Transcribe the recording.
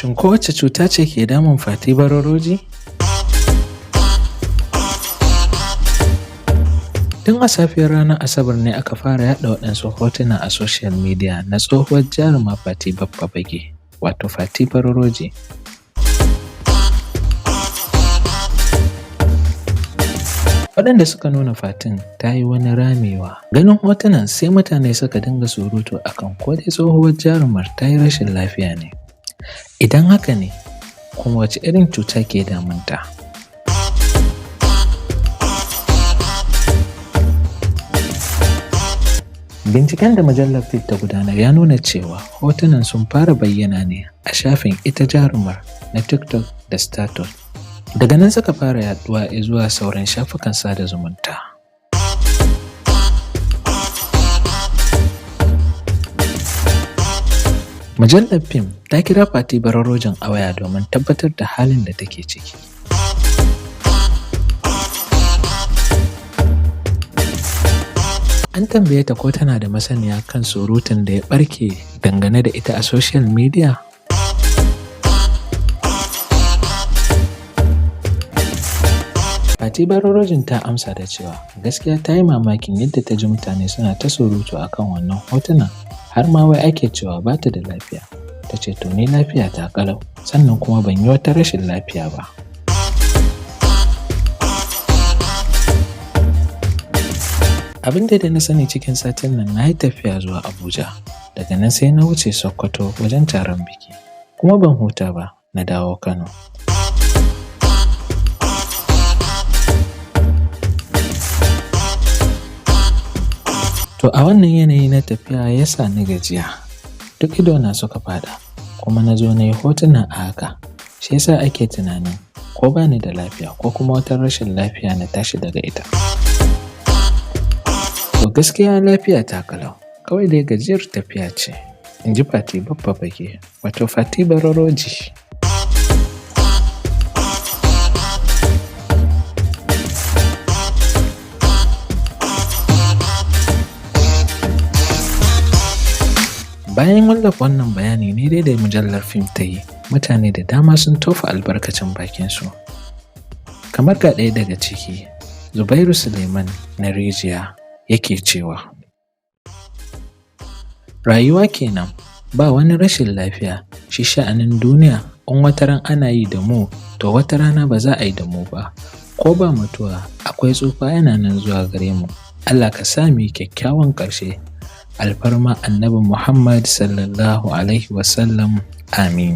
Shin ko wace cuta ce ke damun Fati Baroroji? Tun a safiyar ranar Asabar ne aka fara yaɗa waɗansu hotuna a social media na tsohuwar jaruma Fati Baffa Fage, wato Fati Baroroji. Waɗanda suka nuna Fatin ta yi wani ramewa. Ganin hotunan sai mutane suka dinga surutu akan ko dai tsohuwar jarumar ta yi rashin lafiya ne. Idan haka ne, kuma wace irin cuta ke damunta? Binciken da mujallar Fit ta gudanar ya nuna cewa hotunan sun fara bayyana ne a shafin ita jarumar na TikTok da Status. Daga nan suka fara yaduwa zuwa sauran shafukan sada zumunta. Mujallar Fim ta kira Fati Barorojin a waya domin tabbatar da halin da take ciki. An tambaye ta ko tana da masaniya kan surutun da ya ɓarke dangane da ita a social media? Fati Barorojin ta amsa da cewa gaskiya ta yi mamakin yadda ta ji mutane suna ta surutu a kan wannan hotunan har ma wai ake cewa ba ta da lafiya. Ta ce to ni lafiya ta ƙalau sannan kuma ban yi wata rashin lafiya ba. Abin da na sani cikin satin nan na yi tafiya zuwa Abuja, daga nan sai na wuce Sokoto wajen taron biki, kuma ban huta ba na dawo Kano. To a wannan yanayi na tafiya ya sa ni gajiya, duk idona suka faɗa kuma na zo na yi hotuna a haka, shi yasa ake tunanin ko ba ni da lafiya ko kuma wata rashin lafiya na tashi daga ita. To gaskiya lafiya ta ƙalau, kawai dai gajiyar tafiya ce, in ji Fati Baffa Fage, wato Fati Baroroji. Bayan wallafa wannan bayani ne dai da mujallar fim ta yi, mutane da dama sun tofa albarkacin bakinsu. Kamar ga ɗaya daga ciki, Zubairu Suleiman na Rijiya yake cewa, Rayuwa kenan ba wani rashin lafiya, shi sha'anin duniya in wataran ana yi da mu to wata rana ba za a yi da mu ba, ko ba mutuwa akwai tsufa yana nan zuwa gare mu. Allah ka sa mu yi kyakkyawan ƙarshe. Alfarma Annabi Muhammad sallallahu Alaihi wasallam. Amin.